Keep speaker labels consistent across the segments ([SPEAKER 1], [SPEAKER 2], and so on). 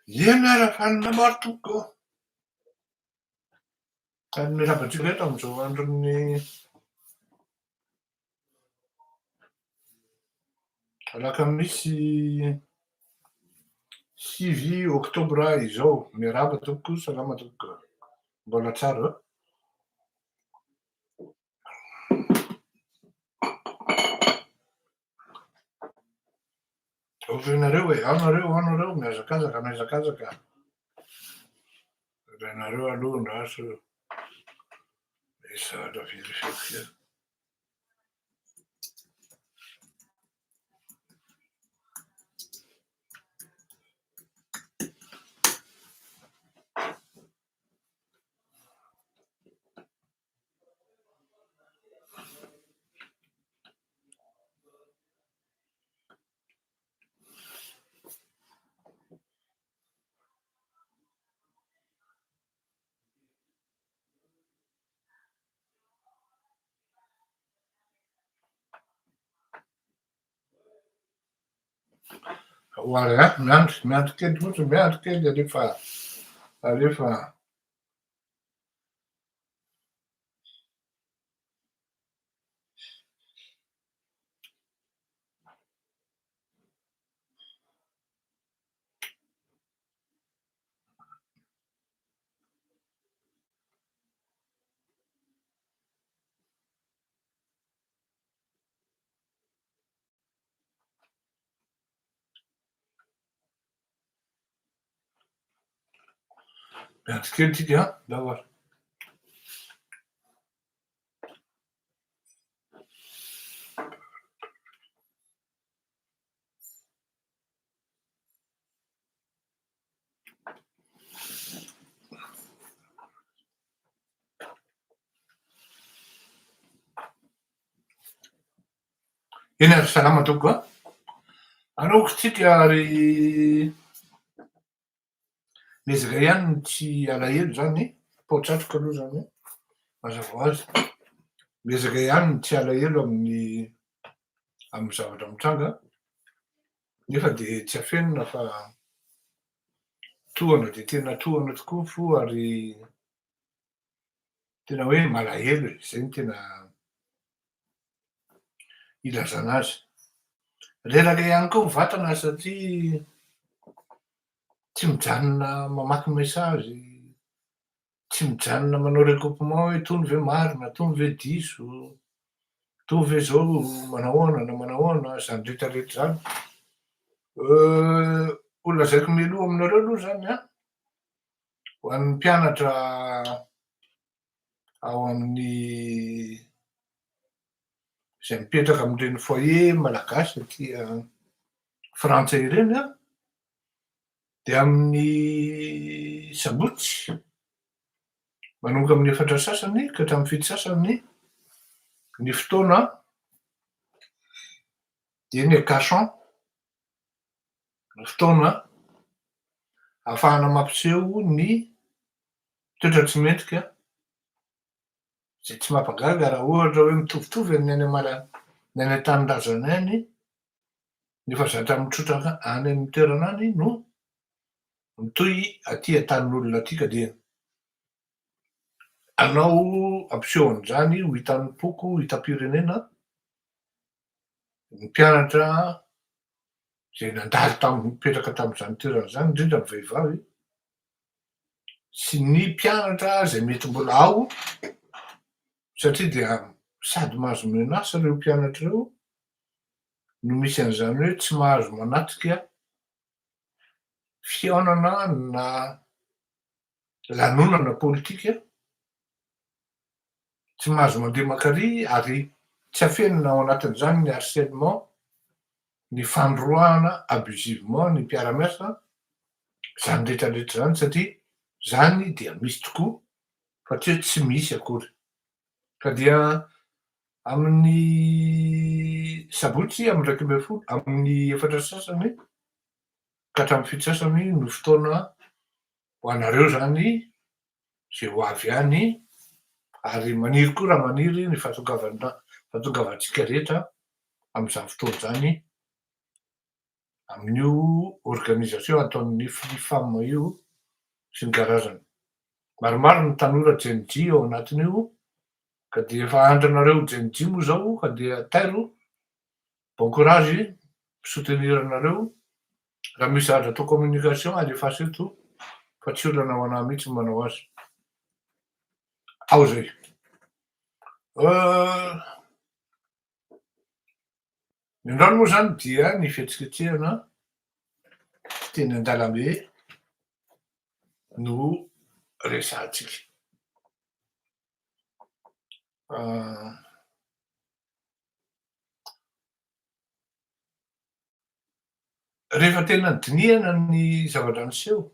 [SPEAKER 1] Eny ary afanina maro tompoko ô! Ka ny miarahaba antsika eto amin'izao andron'ny alakamisy 9 oktobra izao. Miarahaba tompoko, salama tompoko. Mbola tsara va? Ovianareo e, ao nareo, ao nareo, mihazakazaka, mihazakazaka. Renareo aloha andraso misy zavatra vérifieko kely. Voilà, miandry, miandry kely fotsiny, miandry kely alefa, alefa. Miandry kely tsika an, ndao ary. Eny ary salama tompoko a! Aleoko tsika ary miezaka ihany ny tsy alahelo zany, pao-tsatroka aloha zany an, mazava ho azy, miezaka ihany ny tsy alahelo amin'ny amin'ny zavatra mitranga nefa de tsy afenina fa tohana dia tena tohana tokoa ny fo ary Tena hoe malahelo e, zay no tena ilazana azy. Reraka ihany koa ny vatana satria tsy mijanona mamaky message, tsy mijanona manao recoupement hoe itony ve marina, itony ve diso, itony ve zao manahoana na manahoana, zany retraretra zany. Ho lazaiko mialoha aminareo aloha zany an, Ho an'ny mpianatra ao amin'ny izay mipetraka amin'ireny foyer malagasy aty Frantsa ireny an, dia amin'ny sabotsy manomboka amin'ny efatra sasany ka hatramin'ny fito sasany ny fotoana dia ny cachon. fotoana ahafahana mampiseho ny toetra tsy mendrika izay tsy mampagaga raha ohatra hoe mitovitovy amin'ny any Mala- ny any an-tanindrazana any, ny efa zatra mitrotraka any amin'ny toerana any no mitohy aty an-tanin'olona aty ka dia anao hampiseho an'izany ho hitan'ny mpoko, ho hitam-pirenena ny mpianatra izay nandalo tamin'ny nipetraka tamin'izany toerana izany, indrindra ny vehivavy, sy ny mpianatra izay mety mbola ao, satria dia sady mahazo menace ireo mpianatra ireo no misy an'izany hoe tsy mahazo manatrika fihaonana na lanonana politika, tsy mahazo mandeha mankary ary tsy afenina ao anatin'izany ny harcèlement, ny fandroahana abusivement ny mpiara-miasa, izany rehetra rehetra izany satria izany dia misy tokoa fa tsy hoe tsy misy akory. Ka dia amin'ny sabotsy amin'ny 11, amin'ny efatra sasany ka hatramin'ny fito sasany no fotoana ho anareo izany izay ho avy any ary maniry koa raha maniry ny fahatongavana fahatongavantsika rehetra amin'izany fotoana izany. amin'io organisation ataon'ny Free Femme io sy ny karazany. Maromaro ny tanora Gen Z ao anatin'io ka dia efa andrinareo Gen Z moa zao ka dia tairo, bon courage, mi-soutenir anareo, raha misy zavatra atao communication alefaso eto fa tsy olana ho anah mihitsy ny manao azy. Ao zay. Ny androany moa izany dia ny fihetsiketsehana teny an-dalambe no resahantsika. Rehefa tena dinihana ny zavatra niseho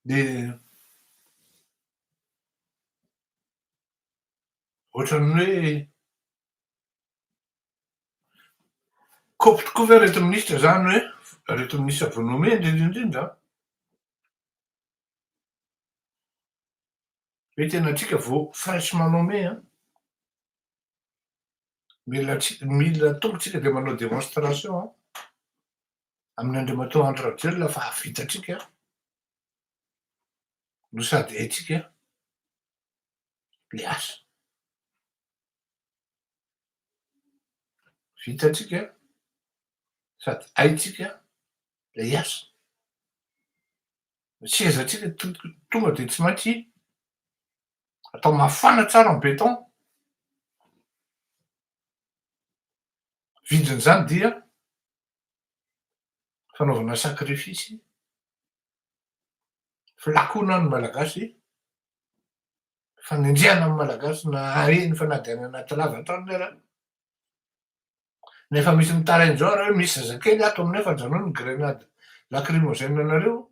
[SPEAKER 1] dia Ohatran'ny hoe kopy tokoa ve reto minisitra zany hoe reto minisitra vao nommé indrindra indrindra an? Hoe tena antsika vao fraîchement nommé an? Mila tsika mila tonga tsika dia manao démonstration an, amin'ny Andriamatoa Andry Rajoelina fa hahavita antsika no sady haintsika le asa. Vitantsika sady haintsika lay asa. Ny sezantsika tonga de tsy maintsy atao mafana tsara ny béton. Vidin'izany dia fanaovana sacrifice, filakoana ny Malagasy. Fanenjehana ny Malagasy na eny fa na dia any anaty lava-drano ara. Nefa misy mitaraina izao ary hoe misy zazakely ato aminay fa ajanony ny grenade lacrymogène anareo.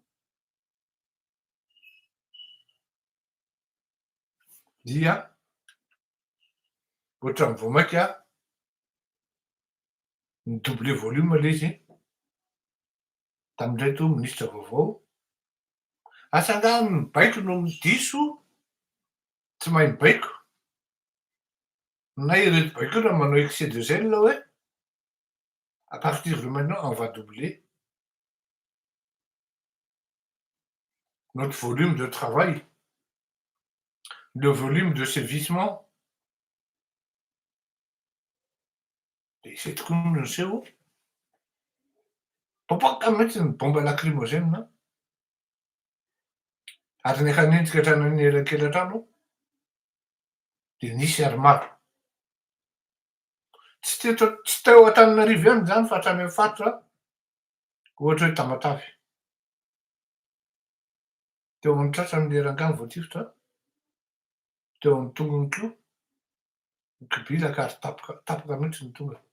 [SPEAKER 1] Dia ohatran'ny vao mainka ni-doubler volume ilay izy tamin'ireto minisitra vaovao. Asa angaha ny mibaiko no diso, tsy mahay mibaiko, na ireto baikoina manao excès de zèle hoe à partir de maintenant on va doubler notre volume de travail, le volume de sévissement. Dia izay tokoa no niseho. Popoka mihitsy ny bomba lacrymogène ary ny hanenjika hatrany amin'ny elakelan-trano dia nisy ary maro. Tsy teto tsy teo Antananarivo ihany izany fa hatrany amin'ny faritra ohatra hoe Tamatave. Teo amin'ny tratrany ilay rangahy voatifitra, teo amin'ny tongony koa. Mikibilaka ary tapaka tapaka mihitsy ny tongony.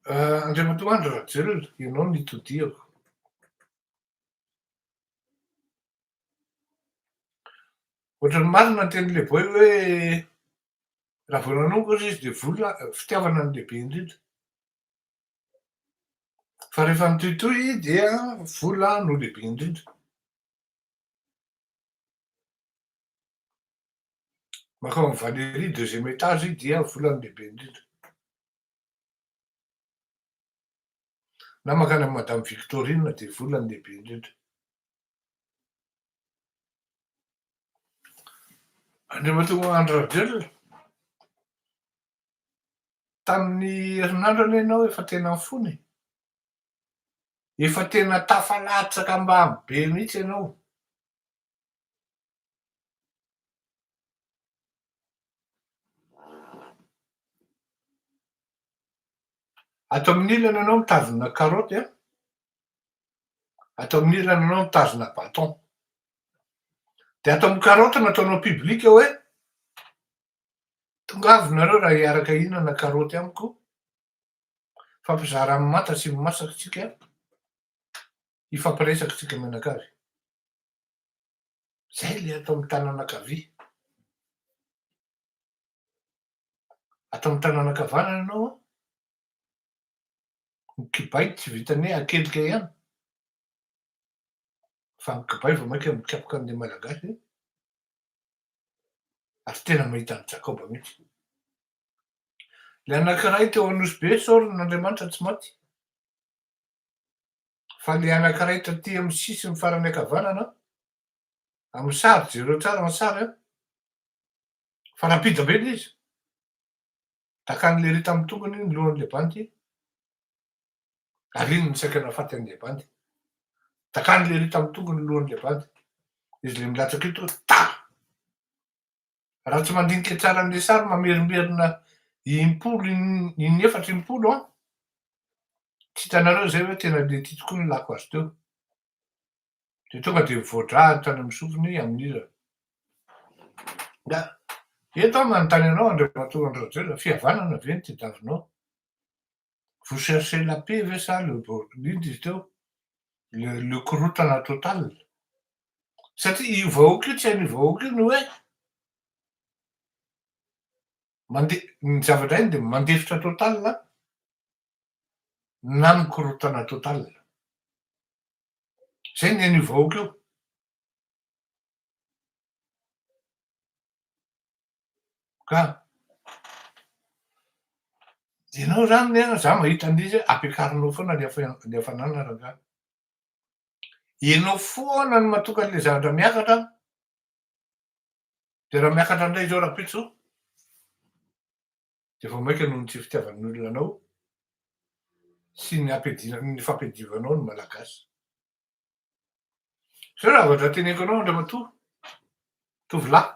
[SPEAKER 1] Andriamatoa Andry Rajoelina, ianao no itodihako. Ohatran'ny marina ny tenin'i Leboy hoe raha vao nanomboka hozy izy dia vola, fitiavana no lehibe indrindra. Fa rehefa mitohitohy dia vola no lehibe indrindra. Mankao amin'i Valérie deuxième étage dia vola no lehibe indrindra. Na mankany amin'i Madame Victorine dia vola no lehibe indrindra. Andriamatoa Andry Rajoelina, tamin'ny herinandro anie ianao efa tena nifona e. Efa tena tafalatsaka ambany be mihitsy ianao. Ato amin'ny ilany ianao mitazona karaoty an, ato amin'ny ilany ianao mitazona bâton. Dia ato amin'ny karaoty nataonao public hoe tongava nareo raha hiaraka hihinana karaoty amiko. Mifampizara amin'ny manta sy ny masaka tsika, hifampiresaka tsika mianakavy. Zay le atao amin'ny tanana ankavia. Atao amin'ny tanana ankavanana ianao an, ny kibay tsy vitan'ny hoe akelika ihany, fa ny kibay vao mainka mikapoka an'ilay Malagasy. Ary tena mahita an'i Jakoba mihitsy. Ilay anankiray teo Anosibe, isaorana Andriamanitra tsy maty. Fa ilay anankiray taty amin'ny sisiny farany ankavanana, amin'ny sary, jereo tsara ny sary an, fa rapide be ilay izy. Dakan'i Lery tamin'ny tongony ny lohan'ilay bandy, ary iny no saika nahafaty an'ilay bandy. Dakan'i Lery tamin'ny tongony ny lohan'ilay bandy. Izy ilay milatsaka io tonga ta! Raha tsy mandinika tsara an'ilay sary mamerimberina impolo inefatra impolo an, tsy hitanareo izay hoe tena le ty tokoa ny lako azy teo. Dia tonga dia mivoa-drà tany amin'ny sofiny amin'iza. Nga, eto aho manontany anao Andriamatoa Andry Rajoelina, fihavanana ve no tediavinao? Vous cherchez la paix ve sa le inona izy teo? Le le korontana total? Satria io vahoaka io tsy hain'io vahoaka io ny hoe mande- ny zavatra hainy dia mandefitra total na mikorontana total. Zay ny hain'io vahoaka io. Ka ianao zany an, za mahita an'izy hoe ampiakarinao foana le le hafanana rangahy. Ianao foana no mahatonga an'le zavatra miakatra, de raha miakatra indray izao rahampitso, de vao mainka noho ny tsy fitiavan'ny olona anao sy ny ampiadina ny fampiadivanao ny Malagasy. Zao zavatra teneniko anao Andriamatoa, tovolahy.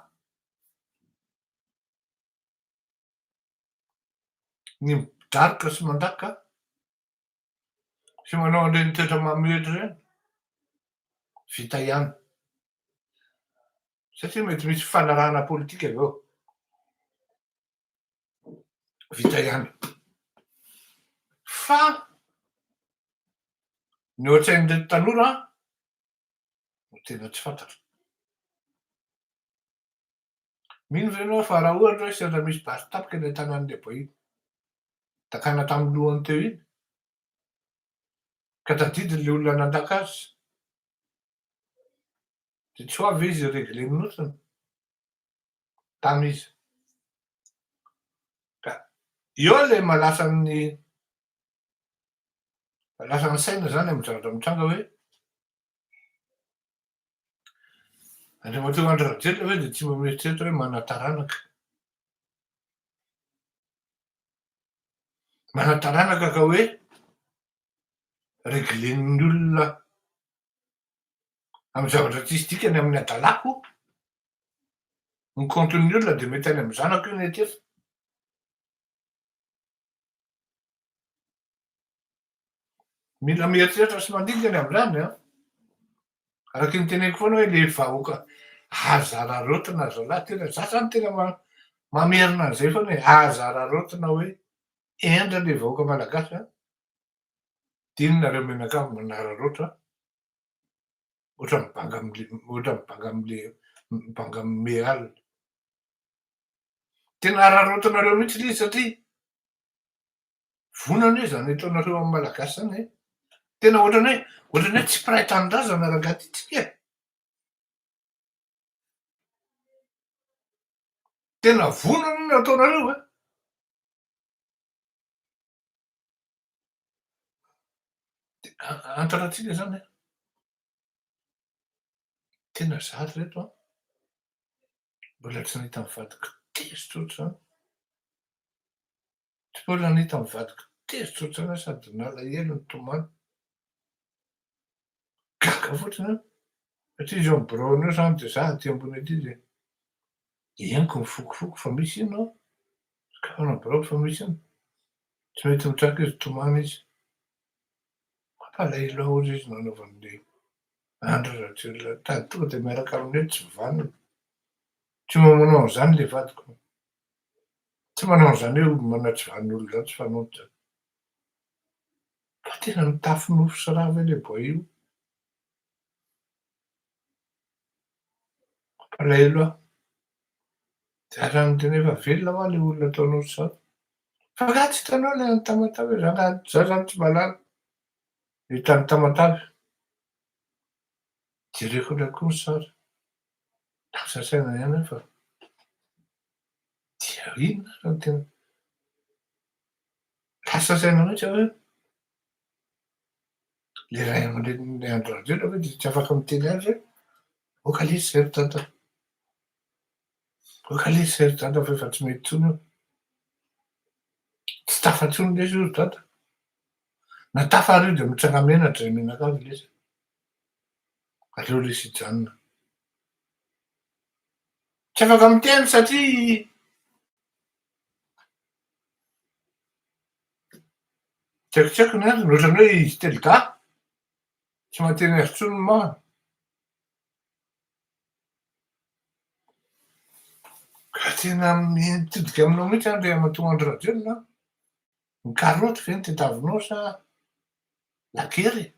[SPEAKER 1] Ny midaroka sy mandaka sy manao an'ireny toetra mamohehitra ireny, vita ihany. Satria mety misy fifanarahana politika avy eo. Vita ihany. Fa ny ao an-tsain'ireto tanora no tena tsy fantatra. Mino ve ianao fa raha ohatra hoe sendra misy basy tapaka eny an-tanan'ilay boay iny, dakana tamin'ny lohany teo iny, ka tadidiny ilay olona nandaka azy, dia tsy ho avy ve izy hi-regler ny notiny? Tamy izy. Ka eo ilay mahalasa ny mahalasa ny saina izany amin'ny zavatra mitranga hoe Andriamatoa Andry Rajoelina ve dia tsy mba mieritreritra hoe manan-taranaka? Manan-taranaka ka hoe reglen'ny olona amin'ny zavatra tsisy dikany amin'ny hadalako ny compte-n'ny olona dia mety any amin'ny zanako io ny atefa. Mila mieritreritra sy mandinika ny amin'izany an! Araka ny teneniko foana hoe le vahoaka aza araraotina ry zalahy tena, za zany tena mamerina an'izay foana e, aza araraotina hoe hendry le vahoaka malagasy an! De iny nareo mianakavy manararaotra ohatran'ny banga amle ohatran'ny banga amle banga amle alina. Tena araraotinareo mihitsy le izy satria Vonona anie zany ataonareo amin'ny Malagasy zany e! Tena ohatrany hoe ohatrany hoe tsy mpiray tanindrazana rangahy ty tsika e! Tena vonona anie ny ataonareo e! De antarantsika zany e! Tena za ry reto an! Mbola tsy nahita ny vadiko tezitra ohatr'izany. Tsy mbola nahita ny vadiko tezitra ohatr'izany aho sady nalahelo nitomany. Gaga fotsiny aho satria izy eo amin'ny biraony eo izany dia za aty ambony aty dia henoko mifokofoko fa misy inona ao? Sokafana ny biraoko fa misy inona? Tsy mety mitraka izy, tomany izy. Mampalahelo ahy hozy izy nanaovan'ilay Andry Rajoelina tady tonga dia miaraka aminy eo tsy vanona. Tsy mba manao an'izany ilay vadiko. Tsy manao an'izany hoe manao tsy vanon'olona izany, tsy fanaony izany. Fa tena mitafy nofo sy rà ve ilay boay io? Mampalahelo aho. Dia aza miteny hoe efa velona hoa ilay olona ataonao ohatr'izany. Fa angaha tsy hitanao ilay any Tamatave? Za angaha, za zany tsy mahalala ilay tany Tamatave. Jereko indray koa ny sary. Lasa saina ihany aho fa. Inona ary no tena. Lasa saina mihitsy aho hoe le ray aman-drenin'i Andry Rajoelina ve de tsy afaka miteny azy hoe aoka lesy zay ry dada, aoka lesy zay ry dada fa efa tsy mety intsony io, tsy tafa intsony lesy io ry dada, na tafa ary io de mitsanga-menatra zay mianakavy lesy, aleo lesy hijanona. Tsy afaka miteny satria Tsy haiko tsy haiko ny antony, ohatran'ny hoe izy telodahy tsy mahateny azy intsony ny mamany. Ka tena mitodika aminao mihitsy aho Andriamatoa Andry Rajoelina an! Ny karaoty ve no tadiavinao sa la guerre e?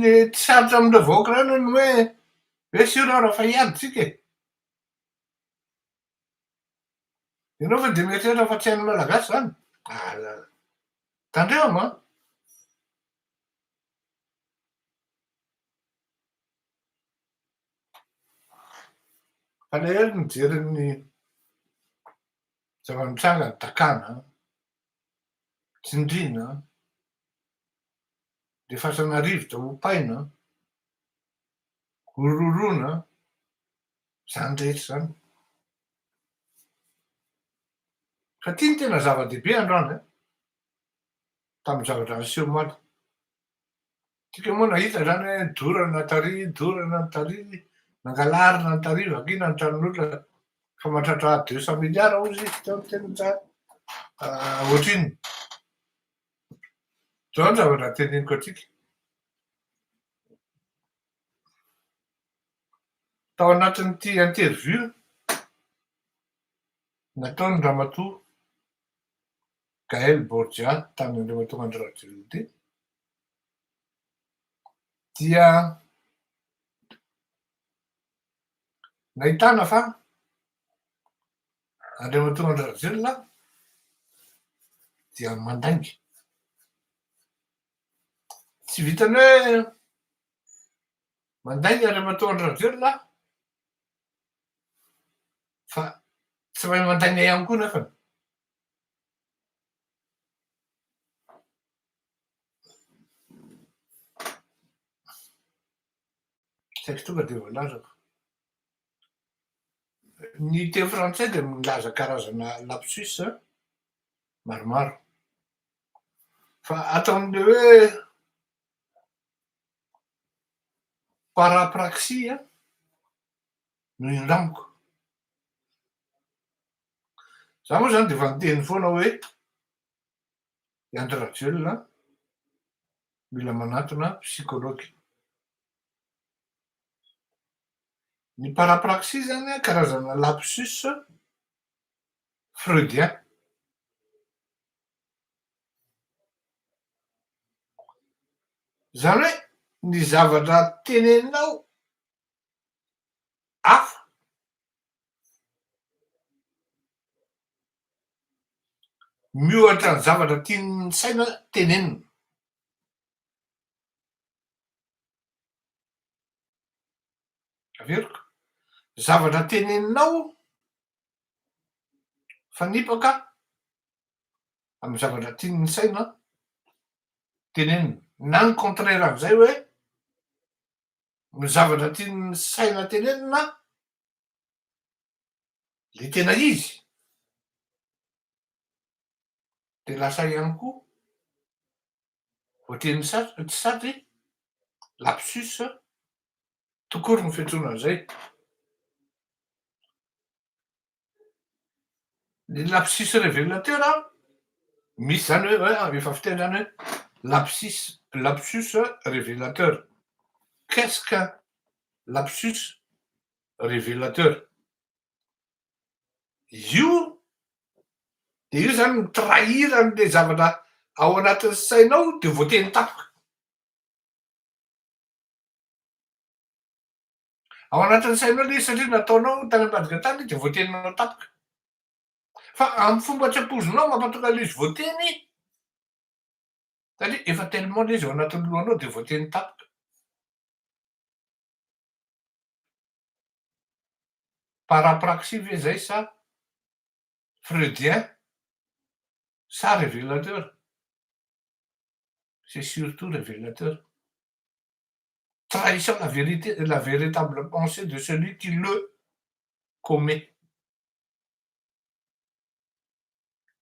[SPEAKER 1] Le tsy sarotra amin'ireo vahoaka ireo anie ny hoe hoe sur aho raha fa hiady tsika e! Ianao ve dia mieritreritra fa tsy hain'ny Malagasy izany? Tandremo an! Alahelo mijery ny zava-mitranga ny dakana, tsindriana, lefasana rivotra hopaina, hororoana, izany rehetra izany. Fa ity no tena zava-dehibe androany an, tamin'ny zavatra niseho omaly. Tsika moa nahita izany hoe dorana tary, dorana ny tary, nangalarina ny tary, vakiana ny tranon'olona fa mahatratra 200 milliards hozy izy teo ny teniny sa ohatrinona. Izao ny zavatra teneniko antsika. Tao anatin'ity interview nataon'i Ramatoa Gaël Borgia tamin'i Andriamatoa Andry Rajoelina ity dia nahitana fa Andriamatoa Andry Rajoelina dia mandainga. Tsy vitan'ny hoe mandainga Andriamatoa Andry Rajoelina fa tsy mahay mandainga ihany koa nefany. Saiky tonga dia voalazako. Ny teny frantsay dia milaza karazana lapsus maromaro. Fa ato amin'ilay hoe parapraxie no indramiko. Za moa zany de efa niteny foana hoe i Andry Rajoelina mila manantona psychologue. Ny parapraxie zany an karazana lapsus freudien. Zany hoe ny zavatra teneninao hafa Miohatra ny zavatra tian'ny saina tenenina. Averiko, zavatra teneninao mifanipaka amin'ny zavatra tian'ny saina tenenina. Na ny contraire an'izay hoe ny zavatra tian'ny saina tenenina le tena izy de lasa ihany koa voateny satry tsy satry lapsus tout court ny fiantsoana an'izay. Ny lapsus révélateur an, misy zany hoe hoe efa fiteny zany hoe lapsus lapsus révélateur. Qu'est-ce qu'un lapsus révélateur? Io de io zany mi-trahir an'le zavatra ao anatin'ny sainao de voateny tampoka. Ao anatin'ny sainao ilay izy satria nataonao tany ambadika tany dia voateninao tampoka. Fa amin'ny fomba tsy ampoizinao mampatonga an'ilay izy voateny satria efa tellement ilay izy ao anatin'ny lohanao dia voateny tampoka. Parapraxie ve zay sa freudien sa révélateur? C'est surtout révélateur. Trahissant la vérité, la véritable pensée de celui qui le commet.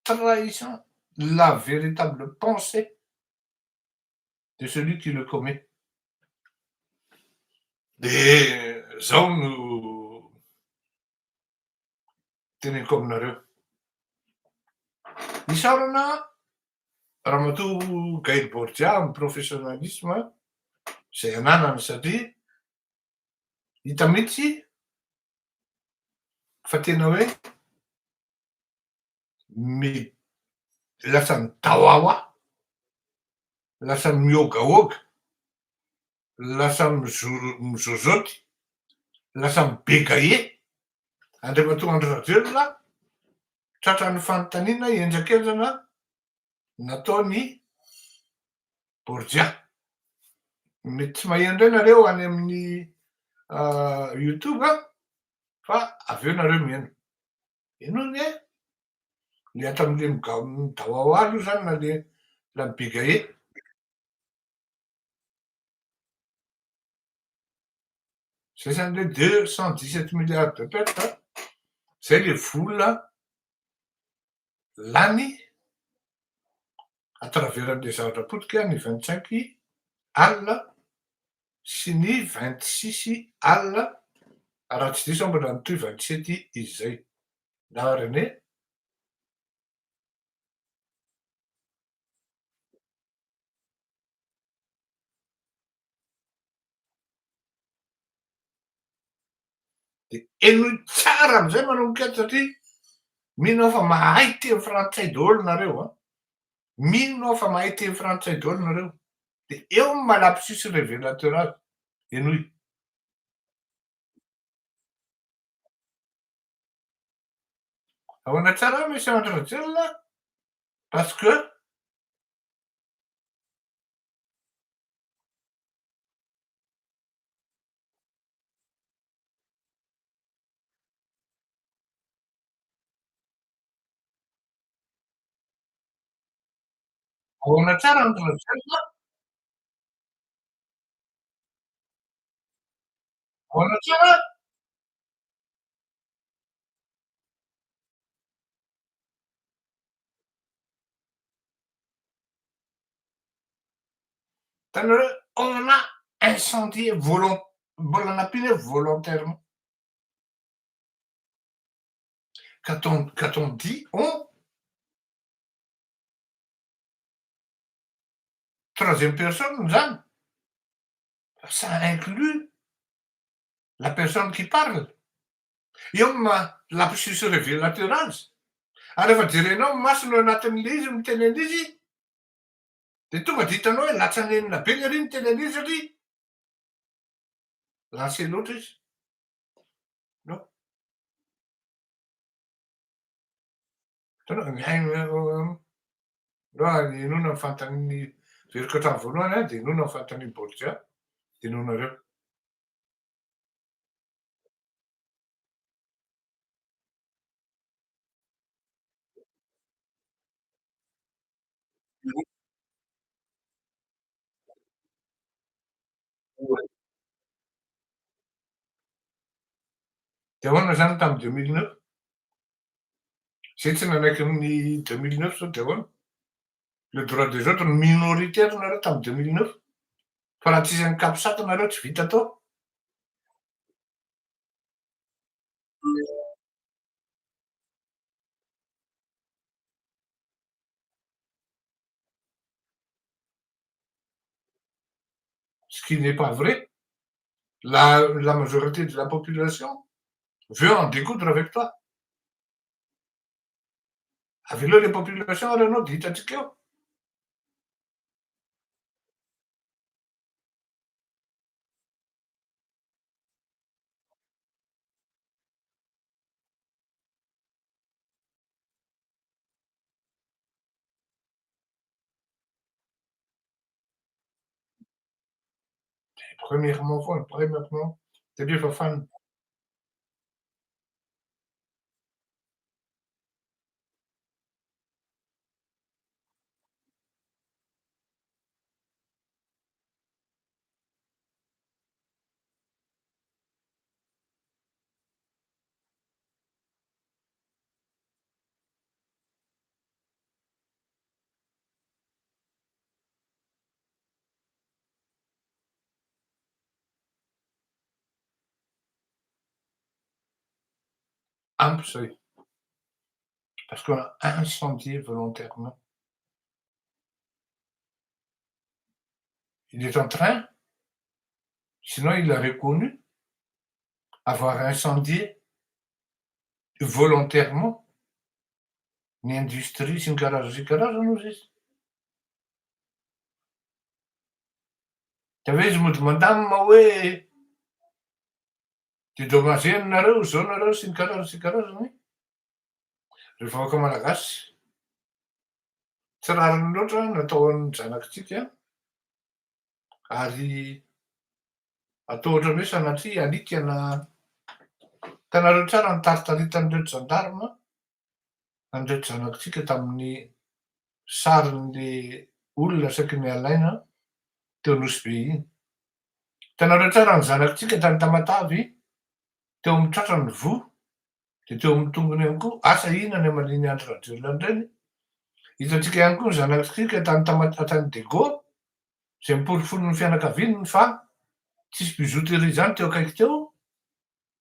[SPEAKER 1] Trahissant la véritable pensée de celui qui le commet. De zao no teneniko aminareo. Isaorana Ramatoa Gaël Borgia amin'ny professionnalisme izay ananany satria hita mihitsy fa tena hoe mi- lasa midawawa, lasa miôgaôga, lasa mizo- mizôzôty, lasa mibegahe Andriamatoa Andry Rajoelina tratran'ny fanontaniana henjakenjana nataon'i Borgia. Mety tsy maheno indray nareo any amin'ny YouTube fa avy eo nareo miheno. Henoy anie le ato am'le miga- midawawa aloha zany na le la mibegahe. Zay zany hoe 217 milliards de perte, zay le vola lany à travers an'le zavatra potika ny 25 alina sy ny 26 alina, raha tsy diso aho mbola nitohy 27 izy zay. Na René? De henoy tsara amizay manomboka eto satria mino aho fa mahay teny frantsay daholo nareo a. Mino aho fa mahay teny frantsay daholo nareo. De eo ny maha lapsus révélateur azy. Henoy. Ahoana tsara monsieur Andry Rajoelina? Parce que ahoana tsara Andry Rajoelina? Ahoana tsara? Hitanareo, on a incendié volon- mbola nampiana hoe volontairement. Quand on dit on, troisième personne zany, ça inclut la personne qui parle. Eo ma lapsus révélateur azy. Ary rehefa jerenao ny masony ao anatin'le izy miteny an'izy, de tonga de hitanao hoe latsa-nenina be ny ary miteny an'izy satria lancé loatra izy. No. Hitanao, mihaino aloha inoana ny fanontaniany veriko hatramin'ny voalohany a, de inoana ny fanontanian'i Borgia, de inoanareo. De ahoana zany tamin'ny 2009? Zay tsy nanaiky amin'ny 2009 zao de ahoana? Le droit des autres minoritaire nareo tamin'ny 2009. Fa raha tsisy an'ny capsat nareo tsy vita tao. Ce qui n'est pas vrai. La majorité de la population veut en découdre avec toi. Aveleo les populations ary anao de hitantsika eo. Premièrement foana, premièrement, satria efa fanina. Ampy zay. Parce qu'on a incendié volontairement. Il est en train, sinon il a reconnu avoir incendié volontairement ny industrie sy ny karazany sy ny karazany ozy izy. De aveo izy mody mandamina hoe dedommager nareo zao nareo sy ny karazany sy ny karazany. Ry vahoaka malagasy, tsy rariny loatra ny atao an'ny zanakitsika ary atao ohatran'ny hoe sanatria alika na hitanareo tsara ny taritaritan'ireto gendarme an'ireto zanakitsika tamin'ny sarin'le olona saika ny alaina teo Nosy Be iny. Hitanareo tsara ny zanakitsika tany Tamatave teo amin'ny tratrany voa dia teo amin'ny tongony ihany koa, asa inona ny hamalian'i Andry Rajoelina an'ireny. Hitantsika ihany koa ny zanakitsika tany Tamatave, tany Diego, izay noporofoin'ny fianakaviany fa tsisy bijouterie izany teo akaiky teo,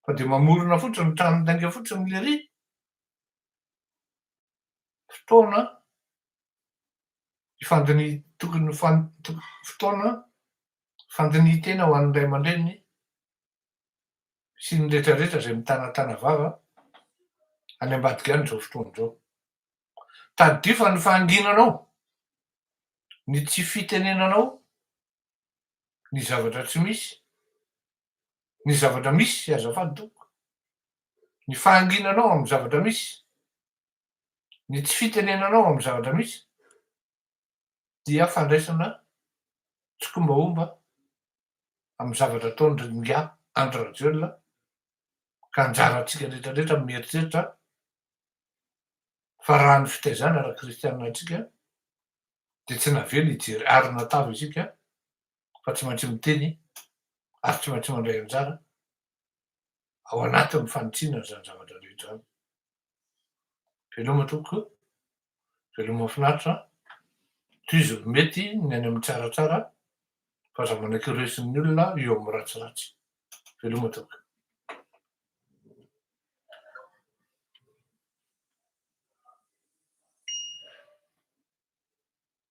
[SPEAKER 1] fa dia mamorona fotsiny, tranon-dainga fotsiny lery. Fotoana ifandinihi-, tokony fotoana fandinihin-tena ho an'ny ray aman-dreny sy ny rehetra rehetra izay mitanatana vava any ambadika any izao fotoana izao. Tadidio fa ny fahanginanao, ny tsy fitenenanao ny zavatra tsy misy, ny zavatra misy azafady tompoko, ny fahanginanao amin'ny zavatra misy, ny tsy fitenenanao amin'ny zavatra misy dia fandraisana tsikombaomba amin'ny zavatra ataon-dry ingahy Andry Rajoelina ka anjarantsika rehetra rehetra ny mieritreritra fa raha ny fitaizana ara-kristianina antsika dia tsy navela hijery arina tava isika fa tsy maintsy miteny ary tsy maintsy mandray anjara ao anatin'ny fanitsiana izany zavatra rehetra izany. Veloma tompoko, veloma mahafinaritra, tohizo ny mety ny any amin'ny tsaratsara fa aza manaiky ho resin'ny olona eo amin'ny ratsiratsy. Veloma tompoko.